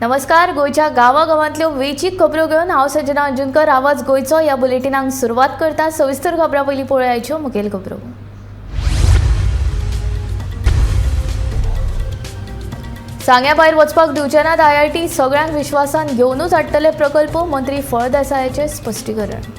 नमस्कार. गोंयच्या गांवागांवांतल्यो वेंचीक खबरो घेवन हांव संजना अंजुनकर आवाज गोंयचो ह्या बुलेटिनाक सुरवात करता. सविस्तर खबरां पयलीं पळोवयाच्यो मुखेल खबरो. सांग्या भायर वचपाक दिवचे नात आयआयटी, सगळ्यांक विश्वासान घेवनूच हाडटले प्रकल्प, मंत्री फळदेसायाचें स्पश्टीकरण.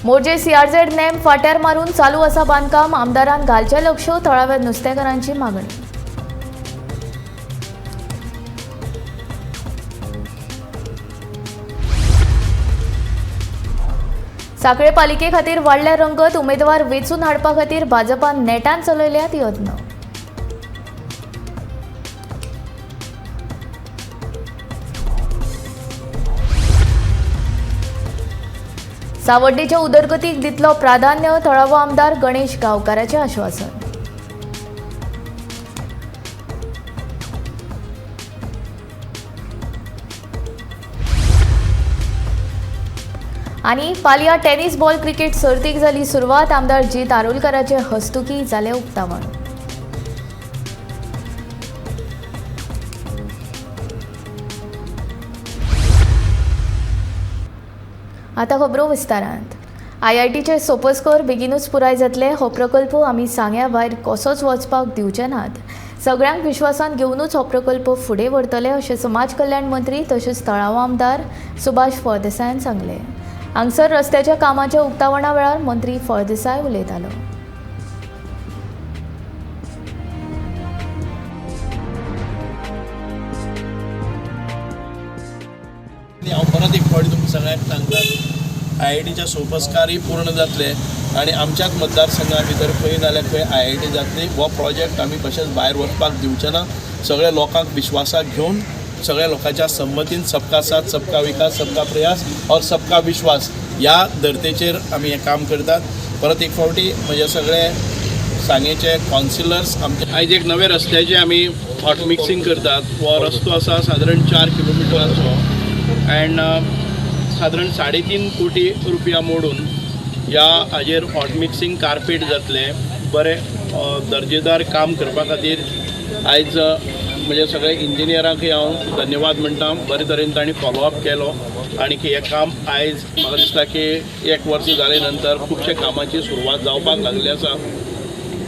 मोरजे सीआरझेड नेम फाट्यार मारून चालू आसा बांदकाम, आमदारान घालचें लक्ष, थळाव्या नुस्तेकारांची मागणी. सांखळे पालिके खातीर वाडल्या रंगत, उमेदवार वेंचून हाडपा खातीर भाजपान नेटान चलयल्यात यत्न. सावड्डेच्या उदरगतीक दितलो प्राधान्य, थळावो आमदार गणेश गांवकाराचें आश्वासन. आनी पालया टेनिस बॉल क्रिकेट सर्तीक जाली सुरवात, आमदार जीत आरोलकाराचे हस्तुकी जालें उक्तावण. आतां खबरो विस्तारांत. आयआयटीचे सोपस्कर बेगीनूच पुराय जातले. हो प्रकल्प आमी सांग्या भायर कसोच वचपाक दिवचे नात. सगळ्यांक विश्वासान घेवनूच हो प्रकल्प फुडें व्हरतले अशें समाज कल्याण मंत्री तशेंच थळावो आमदार सुभाष फळदेसायान सांगलें. हांगसर रस्त्याच्या कामाच्या उक्तावणा वेळार मंत्री फळदेसाय उलयतालो. हांव परत एक फावटी तुमकां सगळ्यांक सांगता, आयआयटीच्या सोपस्कारय पूर्ण जातले आनी आमच्याच मतदारसंघा भितर खंय नाल्यार खंय आयआयटी जातली. हो प्रोजेक्ट आमी कशेंच भायर वचपाक दिवचे ना. सगळ्या लोकांक विश्वासाक घेवन, सगळ्या लोकांच्या संमतीन, सबका साथ सबका विकास सबका प्रयास और सबका विश्वास ह्या धर्तेचेर आमी हें काम करतात. परत एक फावटी म्हजे सगळे सांगेचे कावन्सिलर्स, आमचे आयज एक नवे रस्त्याचे आमी हॉट मिक्सिंग करतात. हो रस्तो आसा सादारण 4 किलोमिटराचो अँड सादारण 3.5 कोटी रुपया मोडून ह्या हाजेर हॉट मिक्सिंग कार्पेट जातलें. बरें दर्जेदार काम करपा खातीर आयज म्हज्या सगळ्या इंजिनियरांकय हांव धन्यवाद म्हणटा. बरे तरेन तांणी फॉलोअप केलो आनी हें काम आयज म्हाका दिसता की एक वर्स जाले नंतर खुबशे कामाची सुरवात जावपाक लागली आसा.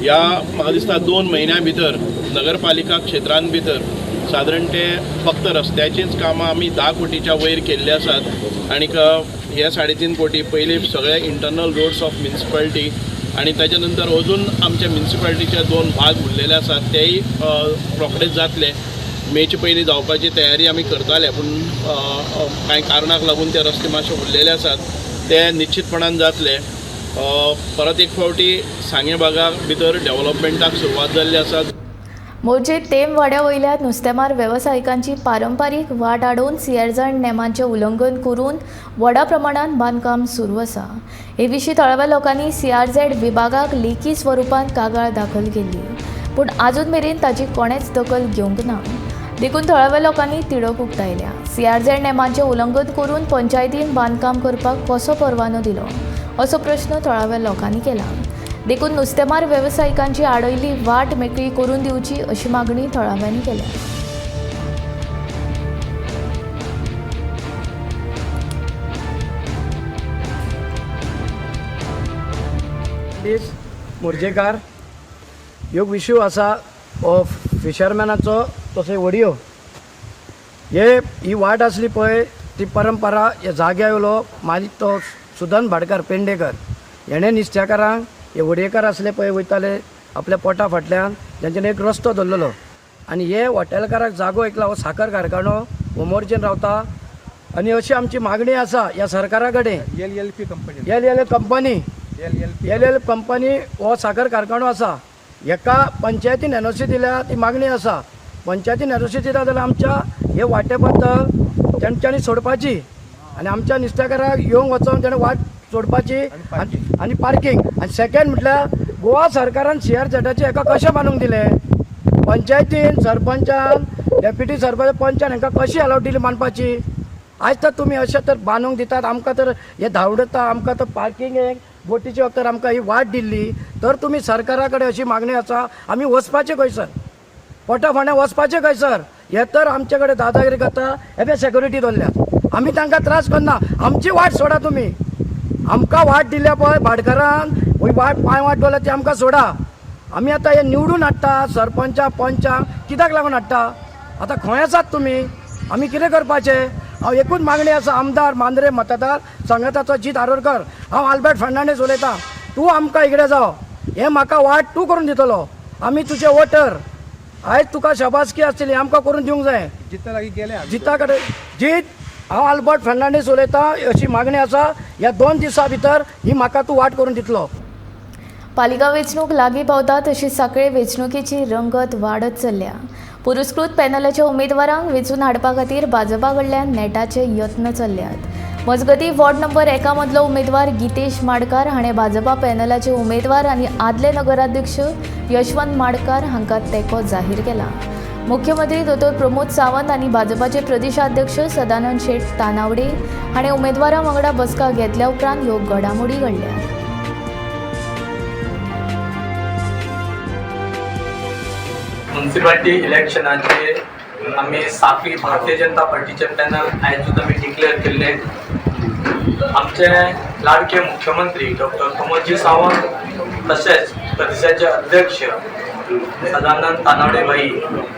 ह्या म्हाका दिसता 2 म्हयन्या भितर नगरपालिका क्षेत्रांत भितर सादारण ते फक्त रस्त्याचींच कामां आमी 10 कोटीच्या वयर केल्ली आसात आनीक हे 3.5 कोटी पयलीं सगळे इंटरनल रोड्स ऑफ म्युनिसिपालिटी आनी ताच्या नंतर अजून आमच्या म्युनिसिपालिटीचे 2 भाग उरलेले आसात तेय रोखडेच जातले. मेचे पयलीं जावपाची तयारी आमी करताले, पूण कांय कारणाक लागून ते रस्ते मातशे उरलेले आसात, ते निश्चितपणान जातले. परत एक फावटी सांगें भागा भितर डेव्हलपमेंटाक सुरवात जाल्ली आसा. मोरजे तेमवाड्या वयल्या नुस्तेमार वेवसायिकांची पारंपारीक वाट आडोवन सीआरझेड नेमांचें उल्लंघन करून व्हडा प्रमाणांत बांदकाम सुरू आसा. हे विशीं थळाव्या लोकांनी सीआरझेड विभागाक लेखी स्वरुपांत कागाळ दाखल केल्ली, पूण आजून मेरेन ताची कोणेच दखल घेवंक ना. देखून थळाव्या लोकांनी तिडक उक्तायल्या. सीआरझेड नेमांचें उल्लंघन करून पंचायतीन बांदकाम करपाक कसो परवानो दिलो असो प्रश्न थळाव्या लोकांनी केला. देखून नुस्तेमार वेवसायिकांची आडयल्ली वाट मेकळी करून दिवची अशी मागणी थळाव्यांनी केल्या. प्लीज मोरजेकार, ह्यो विशू आसा हो फिशरमॅनाचो तसो व्हडयो हे ही वाट आसली पळय ती परंपरा ह्या जाग्या येयलो मागीर तो सुदन भाटकार पेंडेकर हेणें नुस्तेकारांक हे व्हडयेकार आसले पळय वयताले आपल्या पोटा फाटल्यान तेंच्यानी एक रस्तो दवरलेलो आनी हे हॉटेलकाराक जागो ऐकला. हो साखर कारखानो हो मोरजेन रावता आनी अशी आमची मागणी आसा ह्या सरकारा कडेन. LLP company, L L company, L L L L company हो साखर कारखानो आसा. हेका पंचायतीन एनओसी दिल्या ती मागणी आसा. पंचायतीन एनओसी दिता जाल्यार आमच्या हे वाटे बद्दल तेंच्यांनी सोडपाची आनी आमच्या नुस्तेकाराक येवंक वचोन तेणें वाट सोडपाची आनी पार्कींग. आनी सेकंड म्हटल्यार गोवा सरकारान सीआरझेडाचें हेका कशें बांदूंक दिलें? पंचायतीन, सरपंचान, डेप्युटी सरपंच, पंचान हेंकां कशी अलावड दिली बांदपाची? आयज तर तुमी अशें तर बांदूंक दितात आमकां, तर हे धांवडता आमकां, तर पार्किंगेक बोटीचे वखदार आमकां ही वाट दिल्ली तर तुमी सरकारा कडेन अशी मागणी आसा, आमी वचपाचें खंयसर, पोटा फोंड्या वचपाचें खंयसर. हे तर आमचे कडेन दादागिरी करता. हे पळय सेक्युरिटी दवरल्या, आमी तांकां त्रास करना. आमची वाट सोडा तुमी. आमकां वाट दिल्या पळय भाटकारान, ही वाट पांय वाट दवरल्या ती आमकां सोडा. आमी आतां हे निवडून हाडटा सरपंचा पंचांक कित्याक लागून हाडटा? आतां खंय आसात तुमी? आमी कितें करपाचें? हांव एकूच मागणी आसा, आमदार मांद्रे मतदार संघाताचो जीत आरोलकर, हांव आल्बर्ट फर्नांडीस उलयतां. तूं आमकां इकडे जाव, हें म्हाका वाट तूं करून दितलो, आमी तुजे वोटर. आयज तुका शाबासकी आसतली, आमकां करून दिवंक जाय. जिता लागीं गेले आमी. जिता कडेन जीत, हांव आल्बर्ट फर्नांडीस उलयतां. अशी मागणी आसा, ह्या 2 दिसां भितर ही म्हाका तूं वाट करून दितलो. पालिका वेंचणूक लागीं पावता तशी सांखळे वेंचणुकेची रंगत वाडत चल्ल्या. पुरस्कृत पॅनलाच्या उमेदवारांक वेंचून हाडपा खातीर भाजपा कडल्यान नेटाचे यत्न चल्ल्यात. मजगतीं वॉर्ड नंबर 1 मदलो उमेदवार गितेश माडकार हाणें भाजपा पॅनलाचे उमेदवार आनी आदले नगराध्यक्ष यशवंत माडकार हांकां तेंको जाहीर केला. मुख्यमंत्री दोतोर प्रमोद सावंत आनी भाजपाचे प्रदेशाध्यक्ष सदानंद शेट तानावडे हाणें उमेदवारां वांगडा बसका घेतल्या उपरांत ह्यो घडामोडी घडल्या. म्युन्सिपाल्टी इलेक्शनाचे आमी सांखळी भारतीय जनता पार्टीचे पॅनल आयजूच आमी डिक्लेअर केल्ले. आमचे लाडके मुख्यमंत्री डॉक्टर प्रमोदजी सावंत तशेंच प्रदेशाचे अध्यक्ष सदानंद तानावडे भाई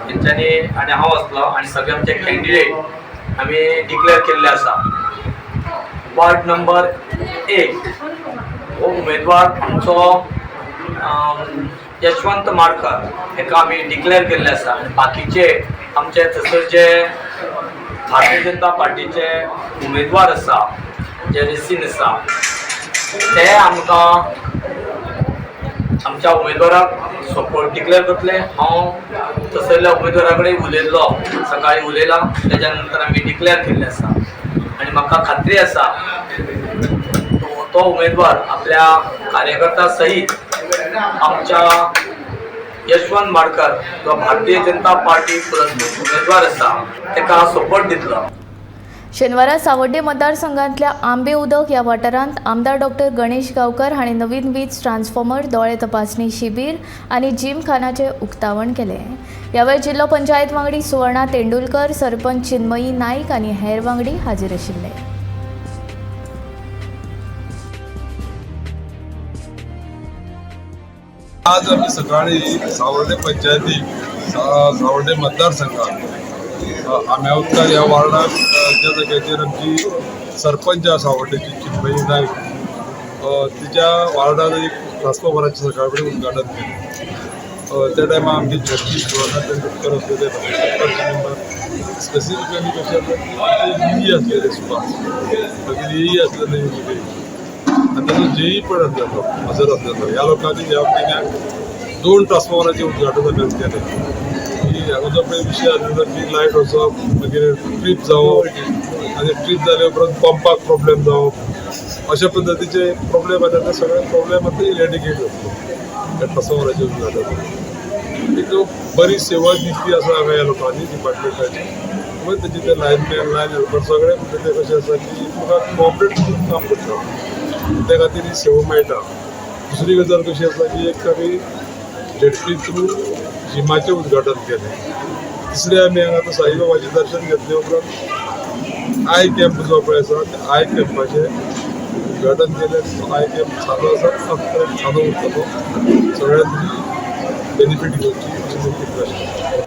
हेंच्यांनी आनी हांव आसलो आनी सगळे आमचे कॅन्डिडेट आमी डिक्लेअर केल्ले आसा. वार्ड नंबर 1 हो उमेदवार आमचो यशवंत माडकर हेका आमी डिक्लेअर केल्ले आसा आनी बाकीचे आमचे थंयसर जे भारतीय जनता पार्टीचे उमेदवार आसा जे रेसीन आसा ते आमकां आमच्या उमेदवाराक सपोर्ट डिक्लेअर करतले. हांव थंयसरल्या उमेदवारा कडेन उलयल्लो, सकाळीं उलयला, तेज्या नंतर आमी डिक्लेअर केल्लें आसा आनी म्हाका खात्री आसा तो उमेदवार आपल्या कार्यकर्ता सहीत आमच्या यशवंत माडकर जो भारतीय जनता पार्टी पुरस्कृत उमेदवार आसा तेका सपोर्ट दितलो. शेनवारा सावड्डे मतदारसंघांतल्या आंबे उदक ह्या वाठारांत आमदार डॉक्टर गणेश गांवकर हांणी नवीन वीज ट्रान्सफॉर्मर, दोळे तपासणी शिबीर आनी जिमखानाचें उक्तावण केलें. ह्या वेळार जिल्लो पंचायत वांगडी सुवर्णा तेंडुलकर, सरपंच चिन्मयी नायक आनी हेर वांगडी हाजीर आशिल्ले. आज आमी सकाळी सावर्डे पंचायतीक सावर्डे मतदारसंघात आंब्या उदकार ह्या वार्डाक ज्या जाग्याचेर आमची सरपंच आसा सावर्डेची चिन्मयी नायक, तिच्या वार्डान एक ट्रान्सफॉर्मराचें सकाळ कडेन उद्घाटन केलें. त्या टायमार आमची झेडपी सुवर्णा तेंडुलकर आसलेले, सरपंच मेंबर, स्पेसिफिकली कशें आसलें की आमचे ई आसलेले सुभाष, मागीर ई आसलेले युनिटी आनी ताजो जेई पण आसलेलो, हजर आसलेलो. ह्या लोकांनी ह्या म्हयन्याक 2 ट्रान्सफॉर्मराचें उद्घाटन आमी केलें की हांगा जो पळय विशय आसलेलो की लायट वचप, मागीर ट्रीप जावप आनी ट्रीप जाले उपरांत पंपाक प्रॉब्लेम जावप, अशा पद्दतीचे प्रॉब्लेम आसा. ते सगळे प्रॉब्लेम आतां इरेडिकेट जातले त्या ट्रान्सफॉर्मराचें उद्घाटन. एक बरी सेवा दिल्ली आसा हांगा ह्या लोकांनी डिपार्टमेंटाची. मागीर तेजे ते लायनमॅन, लायन हेल्पर सगळे म्हणटा ते कशें आसा की तुमकां कॉपरेट करून काम करता, त्या खातीर ही सेवा मेळटा. दुसरी गजाल कशी आसा की एक आमी झेडपी थ्रू जिमाचें उद्घाटन केलें. तिसरें आमी हांगा आतां साईबाबाचें दर्शन घेतले उपरांत I camp जो पळय आसा त्या I कॅम्पाचें उद्घाटन केलें. तो I camp चालू आसा, आतां चालू उरतलो. सगळ्यांनी बेनिफीट घेवची अशी म्हजी रिक्वेस्ट.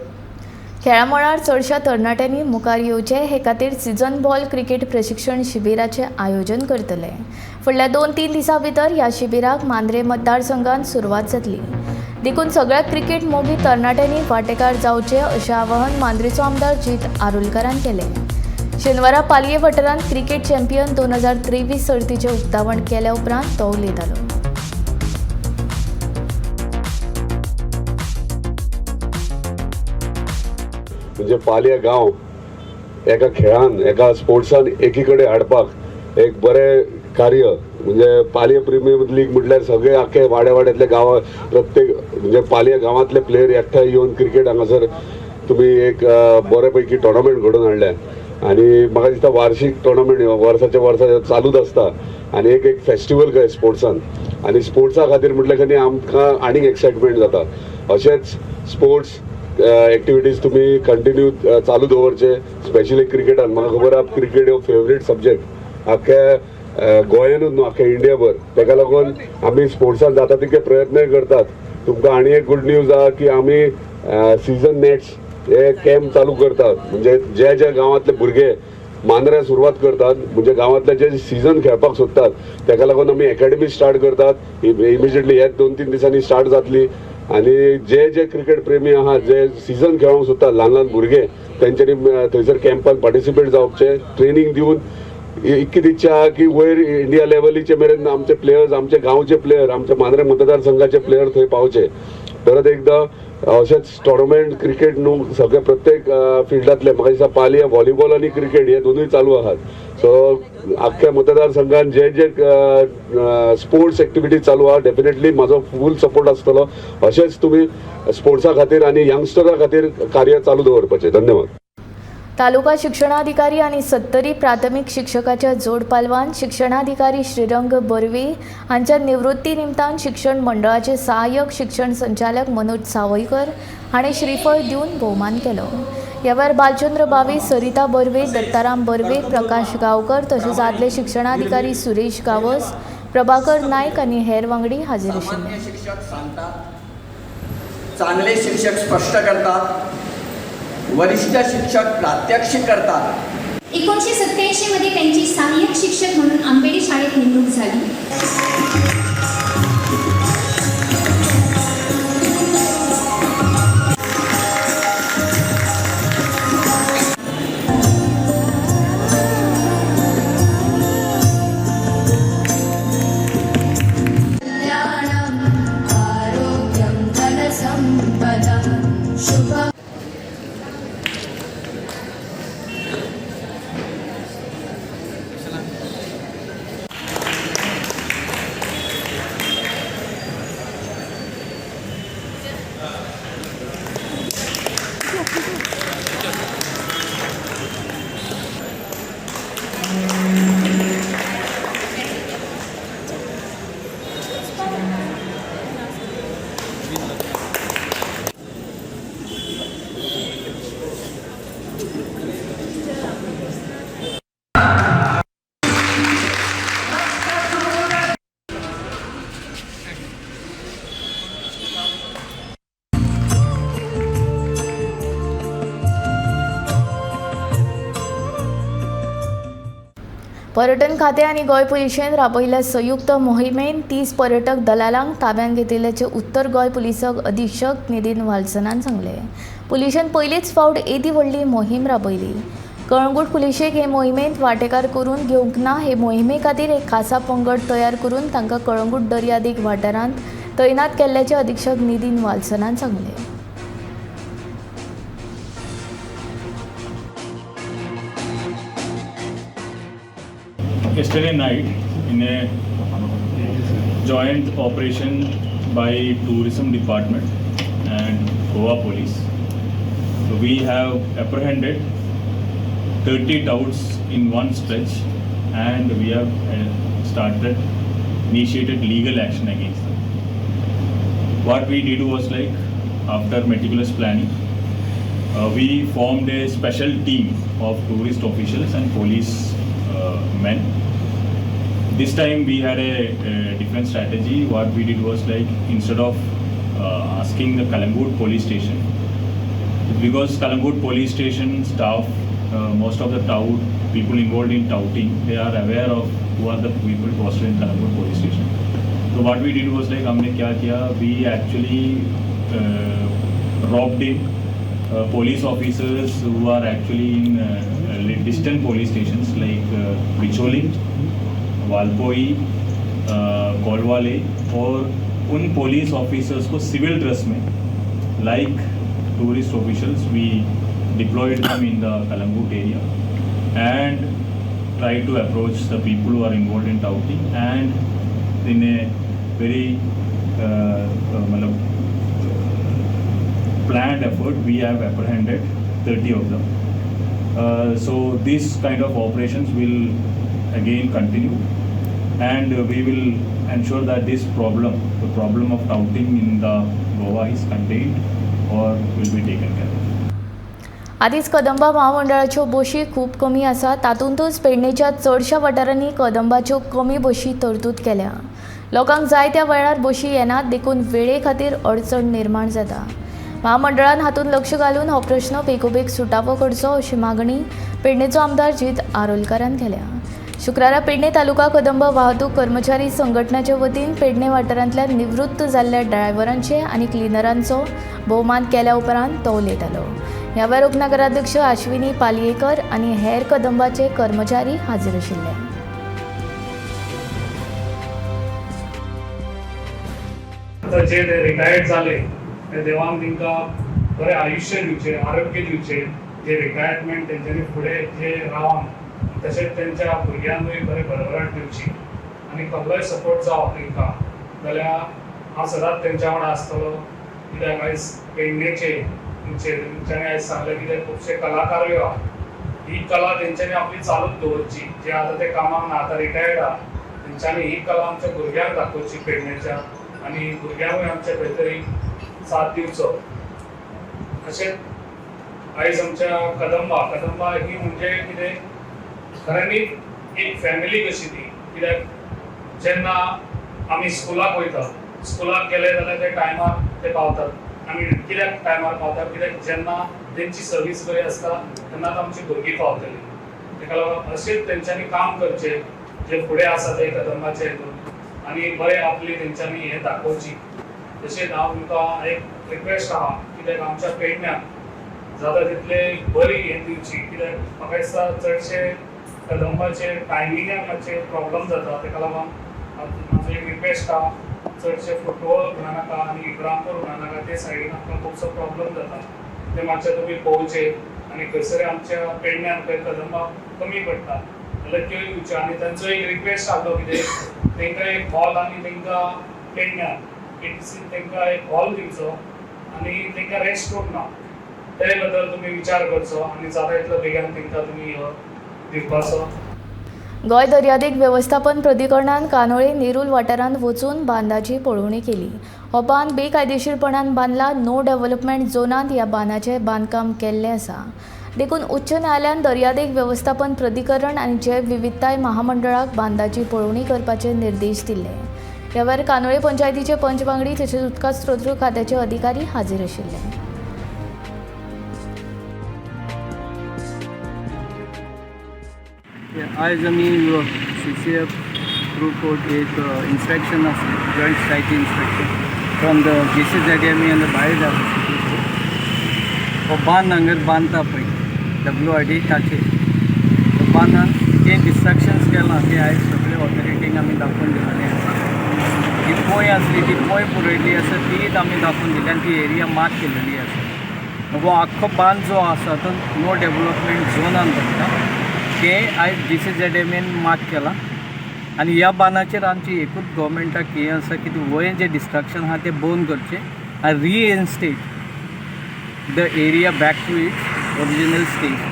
खेळा मळार चडश्या तरणाट्यांनी मुखार येवचें हे खातीर सिजन बॉल क्रिकेट प्रशिक्षण शिबिराचें आयोजन करतले. फुडल्या 2-3 दिसां भितर ह्या शिबिराक मांद्रे मतदारसंघात सुरवात जातली. देखून सगळ्या क्रिकेट मोगी तरणाट्यांनी वांटेकार जावचे अशें आवाहन मांद्रेचो आमदार जीत आरोलकारान केलें. शेनवारा पालये वाठारांत क्रिकेट चॅम्पियन 2023 सर्तीचें उक्तावण केल्या उपरांत तो उलयतालो. म्हणजे पालये गांव एका खेळान, एका स्पोर्ट्सान एकी कडेन हाडपाक एक बरें कार्य. म्हणजे पालये प्रिमियर लीग म्हटल्यार सगळे आख्खे वाड्या वाड्यांतले गांवा प्रत्येक म्हणजे पालये गांवांतले प्लेयर एकठांय येवन क्रिकेट हांगासर तुमी एक बरे पैकी टोर्नामेंट घडोवन हाडल्या. आनी म्हाका दिसता वार्षीक टुर्नामेंट वर्साच्या वर्सा चालूच आसता आनी एक एक फेस्टिवल कशें स्पोर्ट्सान आनी स्पोर्ट्सा खातीर म्हटल्यार न्ही आमकां आनीक एक्सायटमेंट जाता. अशेंच स्पोर्ट्स एक्टिविटीज तुमी कंटिन्यू चालू दवरचे, स्पेशली क्रिकेटान. म्हाका खबर आहा क्रिकेट हो फेवरेट सब्जेक्ट आख्ख्या गोंयानूच न्हू आख्या इंडियाभर. तेका लागून आमी स्पोर्ट्सान जाता तितके प्रयत्नय करतात. तुमकां आनी एक गुड न्यूज आहा की आमी सिजन नेट्स हे कॅम्प चालू करतात, म्हणजे जे जे गांवांतले भुरगे मांद्र्या सुरवात करतात, म्हणजे गांवांतले जे सिजन खेळपाक सोदतात तेका लागून आमी एकेडमी स्टार्ट करतात. इमिजिएटली ह्या 2-3 दिसांनी स्टार्ट जातली आनी जे जे क्रिकेट प्रेमी आहात, जे सिजन खेळोंक सोदतात ल्हान ल्हान भुरगे, तेंच्यांनी थंयसर कॅम्पान पार्टिसिपेट जावचें, ट्रेनींग दिवन इतकी इच्छा आहा की वयर इंडिया लेवलीचे मेरेन आमचे प्लेयर्स, आमचे गांवचे प्लेयर, आमच्या मांद्रे मतदारसंघाचे प्लेयर थंय पावचे. परत एकदां अशेंच टोर्नामेंट क्रिकेट न्हू सगळे प्रत्येक फिल्डांतले म्हाका दिसता पालया व्हॉलीबॉल आनी क्रिकेट हे दोनूय चालू आहात. सो आख्ख्या मतदारसंघान जे जे स्पोर्ट्स एक्टिविटी चालू आहा डेफिनेटली म्हाजो फूल सपोर्ट आसतलो. अशेंच तुमी स्पोर्ट्सा खातीर आनी यंगस्टरा खातीर कार्य चालू दवरपाचें. धन्यवाद. तालुका शिक्षणाधिकारी आनी सत्तरी प्राथमिक शिक्षकाच्या जोडपालवान शिक्षणाधिकारी श्रीरंग बर्वे हांच्या निवृत्ती निमतान शिक्षण मंडळाचे सहाय्यक शिक्षण संचालक मनोज सावयकर हांणी श्रीफळ दिवन भोवमान केलो. ह्या वेळार बालचंद्र बावी, सरिता बर्वे, दत्ताराम बर्वे, प्रकाश गांवकर तशेंच आदले शिक्षणाधिकारी सुरेश गावस, प्रभाकर नायक आनी हेर वांगडी हाजीर आशिल्ले. शिक्षक सांगतात, चांगले शिक्षक स्पष्ट करतात, वरिष्ठ शिक्षक प्रात्यक्षिक करतात. 1987 मध्ये त्यांची सहाय्यक शिक्षक म्हणून आंबेडी शाळेत नेमणूक झाली. पर्यटन खातें आनी गोंय पुलिशेन राबयिल्ल्या संयुक्त मोहिमेन 30 पर्यटक दलालांक ताब्यांत घेतिल्ल्याचें उत्तर गोंय पुलीस अधीक्षक नितीन वाल्सनान सांगलें. पुलिशेन पयलीच फावट येदी व्हडली मोहीम राबयली. कळंगूट पुलिशेक हे मोहिमेंत वांटेकार करून घेवंक ना. हे मोहिमे खातीर एक खासा पंगड तयार करून तांकां कळंगूट दर्यादेग वाठारांत तैनात केल्ल्याचें अधीक्षक नितीन वाल्सनान सांगलें. Yesterday night, in a joint operation by Tourism Department and Goa Police, so we have apprehended 30 touts in one stretch, and we have initiated legal action against them. What we did was, like, after meticulous planning, we formed a special team of tourist officials and police men. This time we had a different strategy. What we did was, like, instead of asking the Calangute police station, because Calangute police station staff, most of the tout people involved in touting, they are aware of who are the people posted in Calangute police station. So what we did was, like, हमने क्या किया, we actually roped in police officers who are actually in distant police stations like Bicholim, Valpoi, Colvale, और उन police officers को civil dress में, like tourist officials, we deployed them in the Calangute area and try to approach the people who are involved in touting, and in a very मतलब, planned effort we have apprehended 30 of them. So this kind of operations will again continue, and we will ensure that this problem, the problem of touting in the Goa, is contained or will be taken care of. आदींच कदंबा महामंडळाच्यो बशी खूब कमी आसा, तातूंतच पेडणेच्या चडश्या वाठारांनी कदंबाच्यो कमी बशी तरतूद केल्या. लोकांक जाय त्या वेळार बशी येनात, देखून वेळे खातीर अडचण निर्माण जाता. महामंडळान हातूंत लक्ष घालून हो प्रश्न बेगोबेग सुटावो करचो अशी मागणी पेडणेचो आमदार जीत आरोलकारान केल्या. शुक्रारा पेडणे तालुका कदंब वाहतूक कर्मचारी संघटनाचे वतीन पेडणे वाठारांतल्या निवृत्त जाल्ल्या ड्रायव्हरांचे आनी क्लिनरांचो भोवमान केल्या उपरांत तो उलयतालो. ह्या वेळार उपनगराध्यक्ष आश्विनी पालयेकर आनी हेर कदंबाचे कर्मचारी हाजीर आशिल्ले. आतां जे ते रिटायर्ड जाले ते देवान तांकां बरें आयुश्य दिवचें, आरोग्य दिवचें, जे रिटायरमेंट तेंच्यांनी फुडें जे रावन तशेंच तेंच्या भुरग्यांकूय बरें भरभराट दिवची आनी कसलोय सपोर्ट जावो तांकां जाल्यार हांव सदांच तेंच्या वांगडा आसतलो. कित्याक आयज पेडणेचे तेंच्यांनी आयज सांगलें कित्याक खुबशे कलाकारूय आहा, ही कला तेंच्यांनी आपली चालूच दवरची. जे आतां ते कामाक ना, आतां रिटायर्ड आहा, तेंच्यांनी ही कला आमच्या भुरग्यांक दाखोवची पेडणेच्या आनी भुरग्यांकूय आमच्या खंय तरी साथ दिवचो. तशेंच आयज आमच्या कदंबा कदंबा ही म्हणजे कितें खऱ्यांनीच एक फॅमिली कशी ती. कित्याक जेन्ना आमी स्कुलाक वयता, स्कुलाक गेले जाल्यार ते टायमार ते पावतात. आमी कित्याक टायमार पावतात? कित्याक जेन्ना तेंची सर्वीस बरी आसता तेन्नाच आमची भुरगीं पावतलीं. तेका लागून अशेंच तेंच्यांनी काम करचें जे फुडें आसा ते कदंबाचे हितून आनी बरें आपली तेंच्यांनी हें दाखोवची. तशेंच हांव तुमकां एक रिक्वेस्ट आहा, कित्याक आमच्या पेडण्याक जाता तितले बरी हें दिवची. कित्याक म्हाका दिसता चडशे कदंबाचे टायमिंगाक मातशे प्रॉब्लम जाता. तेका लागून म्हाजो एक रिक्वेस्ट आहा, चडशे फोटोळ म्हणा आनी इब्रामपूर म्हणा ते सायडीन आमकां खुबसो प्रॉब्लम जाता, ते मातशे तुमी पळोवचे आनी खंयसर आमच्या पेडण्यान खंय कदंबा कमी पडटा जाल्यार त्यो दिवच्यो. आनी तांचो एक रिक्वेस्ट आहलो कितें तांकां एक हॉल आनी तांकां पेडण्यान केटीसीन तांकां एक हॉल दिवचो आनी तांकां रेस्ट रूम ना, ते बद्दल तुमी विचार करचो आनी जाता तितलो बेगान तांकां तुमी दिवपाचो. गोंय दर्यादेग वेवस्थापन प्राधिकरणान कानोळे नेरूल वाठारांत वचून बांदाची पळोवणी केली. हो बांद बेकायदेशीरपणान बांदला. नो डेव्हलपमेंट झोनांत ह्या बांदाचें बांदकाम केल्लें आसा, देखून उच्च न्यायालयान दर्यादेग वेवस्थापन प्राधिकरण आनी जैव विविधताय महामंडळाक बांदाची पळोवणी करपाचे निर्देश दिल्ले. ह्या वेळार कानोळे पंचायतीचे पंच वांगडी तशेंच उदका स्रोत खात्याचे अधिकारी हाजीर आशिल्ले. आयज आमी CCF through court एक इन्स्पेक्शन आसलें, joint site inspection from the GCZMA and the biodiversity. हो बांद हांगर बांदता पळय WRD ताचेर बांदान जे डिस्ट्रक्शन्स केलां ते आयज सगळे ऑथॉरिटींक आमी दाखोवन दिलेलें आसा. जी पोंय आसली ती पोंय पुरयल्ली आसा तीच आमी दाखोवन दिली आनी ती एरिया मार्क केलेली आसा. हो आख्खो बांद जो आसा तो नो डेव्हलपमेंट झोनान पडटा, ते आयज GCZMA mark केलां. आनी ह्या बांदाचेर आमची एकूच गव्हर्मेंटाक हें आसा की वयर जें डिस्ट्रक्शन आहा तें बंद करचें आनी reinstate the area back to its original state.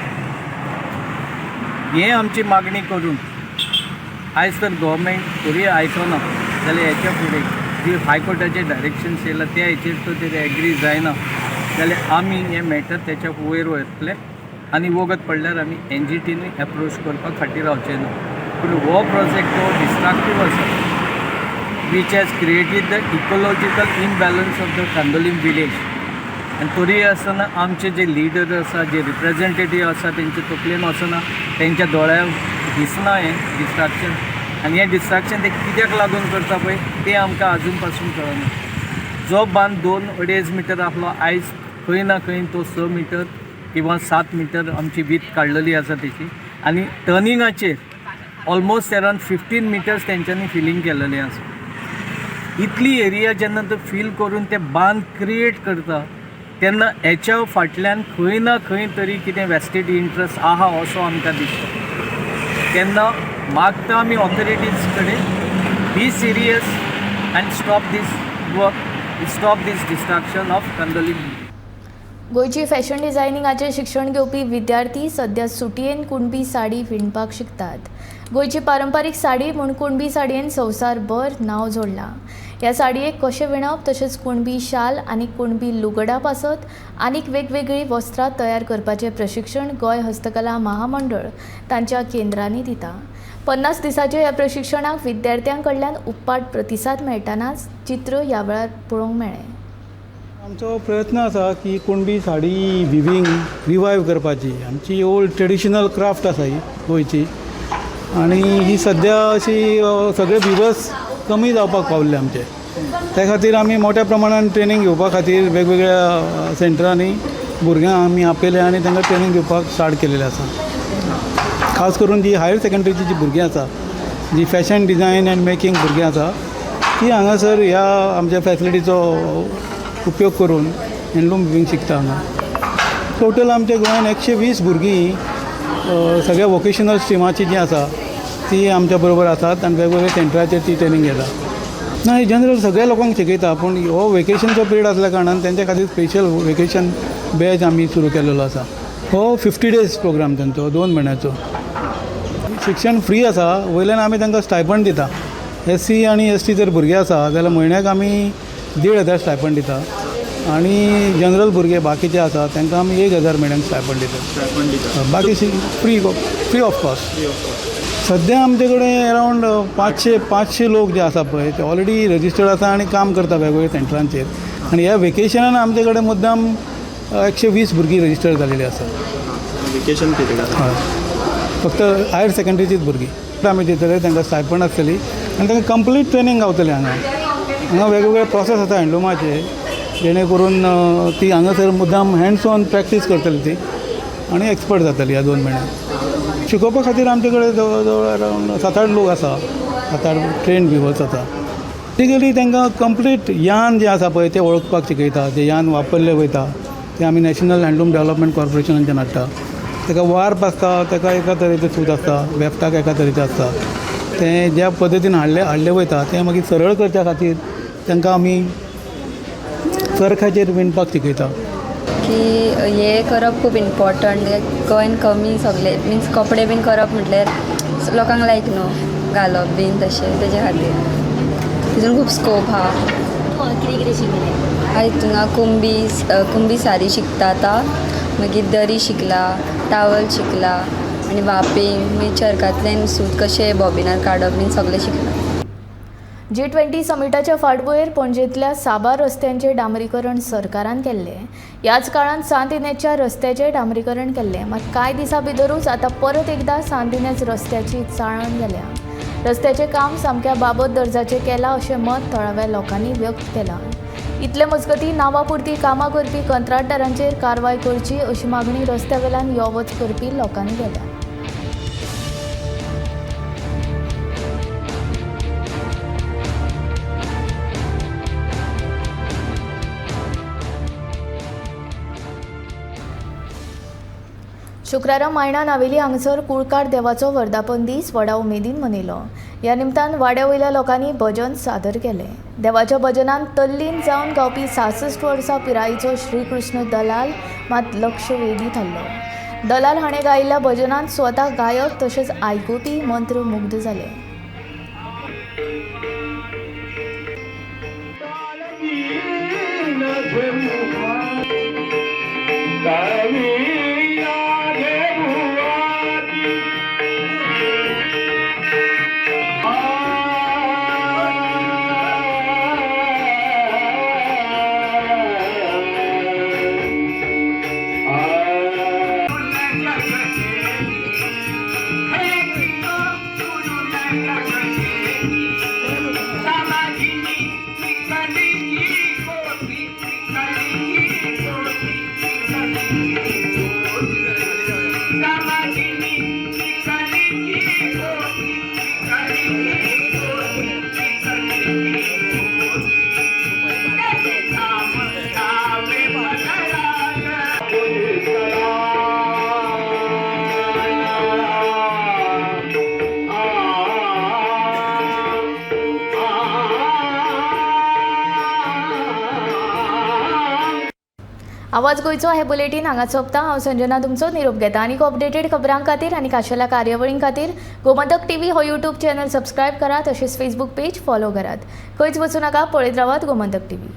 हें आमची मागणी करून आयज तर गव्हर्मेंट तरी आयकना जाल्यार हेच्या फुडें जी हायकोर्टाचे डायरेक्शन्स येयला त्या हेचेर तर ते एग्री जायना जाल्यार आमी हें मॅटर तेच्या वयर वयतले आनी वगत पडल्यार आमी NGTनूय एप्रोच करपाक फाटीं रावचे ना. पूण हो प्रोजेक्ट हो डिस्ट्रक्टीव आसा, which has created the ecological imbalance of the Candolim village. आनी तरीय आसतना आमचे जे लिडर आसा, जे रिप्रेजेंटेटीव आसा तेंचे तकलेन वचना, तेंच्या दोळ्यांक दिसना हें डिस्ट्रक्शन. आनी हें डिस्ट्रक्शन ते कित्याक लागून करता पळय तें आमकां आजून पासून कळना. जो बांद 2-2.5 मिटर आहलो आयज खंय ना खंय तो 6 मिटर किंवा 7 मिटर आमची वीत काडलेली आसा तेची. आनी टर्निंगाचेर ऑलमोस्ट अरावंड 15 मिटर्स तेंच्यांनी फिलींग केलेलें आसा. इतली एरिया जेन्ना तो फील करून ते बांद क्रिएट करता तेन्ना हेच्या फाटल्यान खंय ना खंय तरी कितें वेस्टेड इंट्रस्ट आहा असो आमकां दिसता. तेन्ना मागता आमी ऑथॉरिटीज कडेन, be serious and stop this work, stop this destruction of Candolim. गोंयची फॅशन डिझायनिंगाचें शिक्षण घेवपी विद्यार्थी सध्या सुटयेन कुणबी साडी विणपाक शिकतात. गोंयची पारंपारीक साडी म्हूण कुणबी साडयेन संवसारभर नांव जोडलां. ह्या साडयेक कशें विणप तशेंच कुणबी शाल आनी कुणबी लुगडां पासत आनीक वेगवेगळीं वस्त्रां तयार करपाचें प्रशिक्षण गोंय हस्तकला महामंडळ तांच्या केंद्रांनी दिता. 50 दिसांच्या ह्या प्रशिक्षणाक विद्यार्थ्यां कडल्यान उप्पाट प्रतिसाद मेळटनाच चित्र ह्या वेळार पळोवंक मेळ्ळें. आमचो प्रयत्न आसा की कुणबी साडी विवींग रिवायव करपाची. आमची ओल्ड ट्रेडिशनल क्राफ्ट आसा ही गोंयची आनी ही सद्या अशी सगळे विवर्स कमी जावपाक पावल्ले आमचे. त्या खातीर आमी मोठ्या प्रमाणान ट्रेनींग घेवपा खातीर वेगवेगळ्या सेंटरांनी भुरग्यांक आमी आपयले आनी तांकां ट्रेनींग दिवपाक स्टार्ट केलेलें आसा. खास करून जी हायर सेकेंडरीची जी भुरगीं आसा, जी फॅशन डिझायन अँड मेकींग भुरगीं आसा, ती हांगासर ह्या आमच्या फॅसिलिटीचो उपयोग करून हँडलूम विवींग शिकता. हांगा टोटल आमच्या गोंयान 120 भुरगीं सगळ्या वोकेशनल स्ट्रिमाची जीं आसा ती आमच्या बरोबर आसात आनी वेगवेगळ्या सेंटराचेर ती ट्रेनींग घेता. ना, जनरल सगळ्या लोकांक शिकयता, पूण हो वेकेशनचो पिरियड आसल्या कारणान तेंच्या खातीर स्पेशल वेकेशन बॅच आमी सुरू केलेलो आसा. हो 50 डेज प्रोग्राम तांचो, 2 म्हयन्याचो. शिक्षण फ्री आसा, वयल्यान आमी तांकां स्टायपंड दिता. SC आनी ST जर भुरगे आसा जाल्यार म्हयन्याक आमी 1500 स्टायपंड दिता आनी जनरल भुरगे बाकीचे आसा तांकां आमी 1000 म्हयन्याक स्टायपंड दिता. बाकी फ्री ऑफ कॉस्ट. सद्या आमचे कडेन अरावंड 500 लोक जे आसा पळय ते ऑलरेडी रजिस्टर्ड आसा आनी काम करता वेगवेगळ्या सेंटरांचेर. आनी ह्या वेकेशनान आमचे कडेन मुद्दाम 120 भुरगीं रजिस्टर्ड जालेली आसा. वेकेशन पिरियड हय, फक्त हायर सेकेंडरीचीच भुरगीं आमी दितले. तांकां स्टायपंड आसतली आनी तांकां कंप्लीट ट्रेनींग गावतलें. हांगा हांगा वेगवेगळे प्रोसेस आसा हँडलूमाचे, जेणे करून ती हांगासर मुद्दाम हँड्स ऑन प्रॅक्टीस करतली ती आनी एक्सपर्ट जातली ह्या 2 म्हयन्याक. शिकोवपा खातीर आमचे कडेन जवळ जवळ अरावंड 7-8 लोक आसा, 7-8 ट्रेन विवर्स आसा. बेसिकली तांकां कंप्लीट यान जें आसा पळय तें वळखपाक शिकयता. जें यान वापरलें वयता तें आमी नॅशनल हँडलूम डेवलपमेंट कॉर्पोरेशनाच्यान हाडटा. ताका वार्प आसता, ताका एका तरेचें सूत आसता, वेफ्टाक एका तरेचें आसता. तें ज्या पद्दतीन हाडलें वयता तें मागीर सरळ करच्या खातीर तांकां आमी चरख्याचेर विणपाक शिकयता. की हे करप खूब इम्पॉर्टंट. गोंयान कमी सगळे मिन्स कपडे बीन करप म्हटल्यार लोकांक लायक न्हू घालप बीन तशें, तेजे खातीर तितून खूब स्कोप आहा. कितें कितें शिकलें? हांव हितून कुंबी साडी शिकता आतां, मागीर दरी शिकला, टावल शिकला आनी वापिंग, मागीर चरखांतल्यान सूत कशें बॉबिनार काडप बीन सगळें शिकलां. G20 समिटाच्या फाटभुंयेर पणजेंतल्या साबार रस्त्यांचें डांबरीकरण सरकारान केल्लें. ह्याच काळांत सांत इनेजच्या रस्त्याचें डांबरीकरण केल्लें. मात कांय दिसां भितरूच आतां परत एकदां सांत इनेज रस्त्याची चाळण जाल्या. रस्त्याचें काम सामक्या बाबत दर्जाचें केलां अशें मत थळाव्या लोकांनी व्यक्त केलां. इतले मजगतीं नांवापुरती कामां करपी कंत्राटदारांचेर कारवाय करची अशी मागणी रस्त्या वेल्यान यो वच करपी लोकांनी केल्या. शुक्रारा मायणा नावेली हांगसर कुळकार देवाचो वर्धापन दीस व्हडा उमेदीन मनयलो. ह्या निमतान वाड्या वयल्या लोकांनी भजन सादर केलें. देवाच्या भजनान तल्लीन जावन गावपी 66 वर्सां पिरायेचो श्रीकृष्ण दलाल मात लक्षवेधी थारलो. दलाल हाणें गायिल्ल्या भजनान स्वता गायक तशेंच आयकुपी मंत्रमुग्ध जाले. आवाज गोंयचो हे बुलेटीन हांगा सोंपता. हांव संजना तुमचो निरोप घेता. आनीक अपडेटेड खबरां खातीर आनी खाशेल्या कार्यावळीं खातीर गोमंतक टीव्ही हो यूट्यूब चॅनल सबस्क्रायब करात, तशेंच फेसबूक पेज फॉलो करात. खंयच वचूं नाका, पळयत रावात गोमंतक टीव्ही.